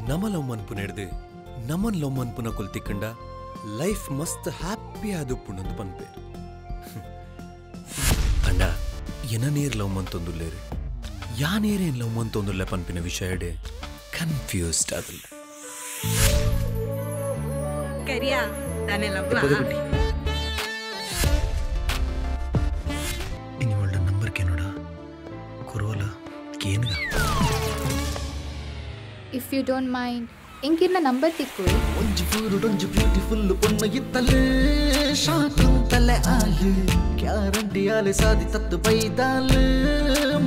ನಮ ಲವ್ ಮನ್ಪುನೆಡ್ದು ನಮನ್ love ಮನ್ಪುನ ಕುಲ್ತಿಕ್ಕಂಡ life ಮಸ್ತ್ ಹ್ಯಾಪಿ ಆದುಪ್ಪುಂಡು ಪನ್ಪೇರು. ಅಂಡ ಎನ ನೇರ್ ಲವ್ ಮಂತೊಂದುಲ್ಲೇರು ಯಾನೇರೇನ್ ಲವ್ ಮಂತೊಂದುಲ್ಲ ಪನ್ಪಿನ ವಿಷಯಡೆ ಕನ್ಫ್ಯೂಸ್ಡ್ ಆದಲ್ಲ. ಕರಿಯಾ ತಾನೆ ಲವ್ ಇನಿ ಒಳ್ಳ ನಂಬರ್ ಕೇನೋಡ ಕೊರೋಲ ಕೇನ್ಗ. If you don't mind ಎಂಕಿರ್ನ ನಂಬರ್ ತಿಕ್ಕು. ಒಂಜಿ ಫೂರುಡೊಂಜಿ ಬ್ಯೂಟಿಫುಲ್ ಪೊನ್ನ ಇತ್ತಲೆ ಶಾಕುಂತಲೆ ಆಲು ಗ್ಯಾರಂಟಿ ಆಲೆ ಸಾದಿ ತತ್ತು ಬೈದಾಲು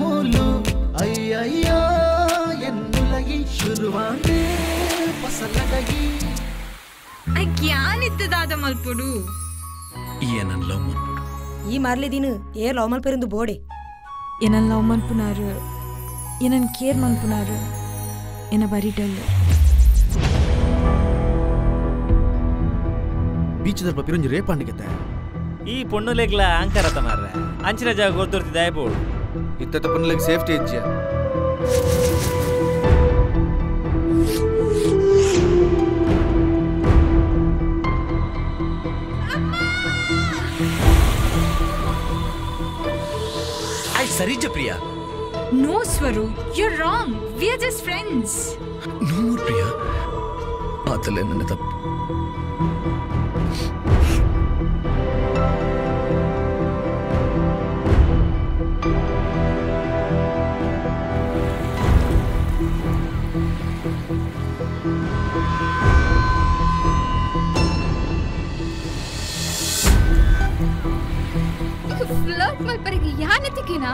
ಮೂಲು ಅಯ್ಯಯ್ಯ ಎನ್ನುಲಗಿ ಶುರುವಾಂಡೆ ಪಸಲಡಗಿ. ಅಜ್ಞಾನಿತ್ತದಾದ ಮಲ್ಪುಡು ಈ ನನ್ನ ಲವ್ ಮನ್ಪುಡು ಈ ಮಾರ್ಲೆ ದಿನ ಏ ಲವ್ ಮಲ್ಪೆರಂದು ಬೋಡೆ. ಎನನ್ ಲವ್ ಮನ್ಪುನಾರು ಎನನ್ ಕೇರ್ ಮನ್ಪುನಾರು ಎನ ಬರಿಟಲ್ಲು. ಬೀಚ್ ದಲ್ಪ ಪಿರಂಜಿ ರೇಪಾಂಡಿಗೆತ್ತೆ ಈ ಪೊಣ್ಣುಲೆಗ್ಲ ಅಂಕರತ ಮಾರ್ರೆ ಅಂಚಿನ ಜಾಗ ಗೊತ್ತುರ್ತಿದೆ ಬೋಡು. ಇತ್ತ ಪೊಣ್ಣುಲೆಗ್ ಸೇಫ್ಟಿ ಇಜ್ಜಿಯ. I ಸರಿಜ Priya. No Swaru, you are wrong, we are just friends. No more Priya, ಆತಲೇ ನನ್ನ ತಪ್ಪು. ಫ್ಲರ್ಟ್ ಮಲ್ಪರಿಗೆ ಯಾನತಿಕಿನಾ?